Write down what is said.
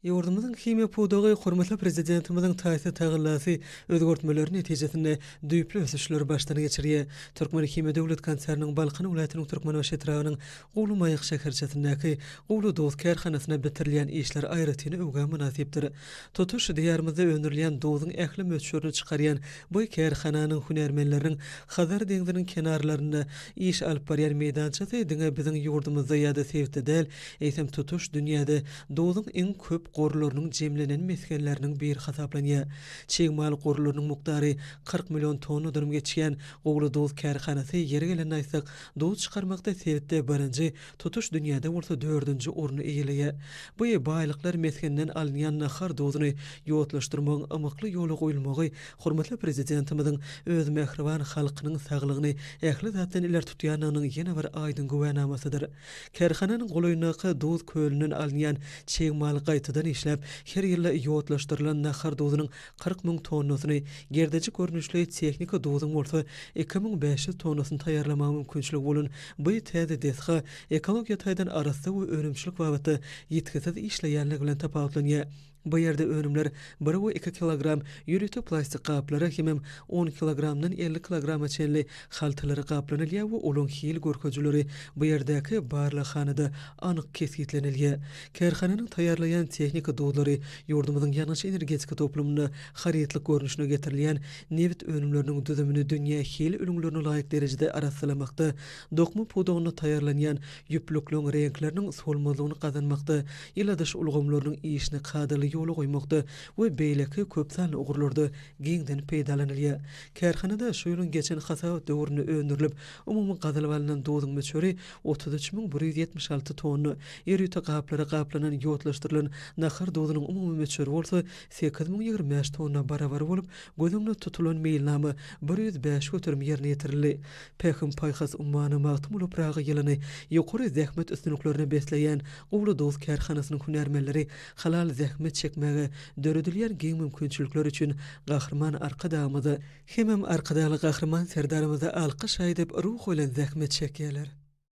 Ýurdumyzyň himiýa pudagy hormatly Prezidentimiziň taýsyz tagallasy, özgertmeleri netijesinde düýpli ösüşleri başdan geçirýär. Türkmenhimiýa döwlet konserniniň Balkan welaýatynyň Türkmenbaşy etrabynyň Guwlymaýak şäherçesindäki Guwly duz kärhanasynda bitirilýän işler aýratyn öwgä mynasypdyr. Tutuş Diýarymyzda öndürilýän duzuň ähli möçberini çykarýan bu kärhananyň hünärmenleriniň Hazar deňziniň kenarlarynda iş alyp barýan meýdançasy diňe biziň ýurdumyzda ýa-da sebitde däl, eýsem tutuş dünýäde duzuň iň köp gorlarynyň jemlenen mesgenleriniň biri hasaplanýar. Çig mal gorlarynyň mukdary 40 million tonnadanam geçýän Gowly duz kärhanasy ýeri gelende aýtsak, duz çykarmakda sebitde birinji, tutuş dünýäde bolsa dördünji orny eýeleýär. Bu baýlyklar mesgenden alynýan nahar duzuny ýodlaşdyrmagyň ymykly ýola goýulmagy hormatly Prezidentimiziň öz mähriban halkynyň saglygyny ähli zatdan ileri tutýandygynyň ýene bir aýdyň güwänamasydyr. Kärhananyň golaýyndaky duz kölünden alynýan çig maly gaýtadan işläp, her ýylda ýodlaşdyrylan nahar duzunyň 40 müň tonnasyny, gerdejik görnüşli tehniki duzuň bolsa 2500 tonnasyny taýýarlamaga mümkinçiligi bolan bu täze desga ekologiýa taýdan arassa we önümçilik babatda ýitgisiz işleýänligi bilen tapawutlanýar. Bu ýerde önümler bir we iki kilogram ýörite plastik gaplara hemem on kilogramdan 50 kilograma çenli haltalara gaplanylýar we olaryň hil görkezijileri bu ýerdäki barlaghanada anyk kesgitlenilýär. Kärhananyň taýýarlaýan tehniki duzlary ýurdumyzyň ýangyç-energetika toplumynda harytlyk görnüşine getirilýän nebit önümleriniň düzümini dünýä hil ülňülerine laýyk derejede arassalamakda, dokma pudagynda taýýarlanýan ýüplükleň reňkleriniň solmazlygyny gazanmakda, ýyladyş ulgamlarynyň işini kadaly ýola goýmakda we beýleki köpsanly ugurlarda giňden peýdalanylýar. Kärhanada şu ýylyň geçen hasabat döwründe öndürilip, umumy gazylyp alnan duzuň möçberi 33 176 tonna, ýörite gaplara gaplanan ýodlaşdyrylan nahar duzunyň umumy möçberi bolsa 8025 tonna barabar bolup, göz öňünde tutulan meýilnama 105% ýerine ýetirildi. Pähim-paýhas ummany Magtymguly Pyragy ýylyny ýokary zähmet üstünliklerine besleýän Guwly duz kärhanasynyň hünärmenleri halal zähmet çekmäge döredilýän giň mümkinçilikler üçin Gahryman Arkadagymyza hemem Arkadagly Gahryman Serdarymyza alkyş aýdyp, ruhubelent zähmet çekýärler.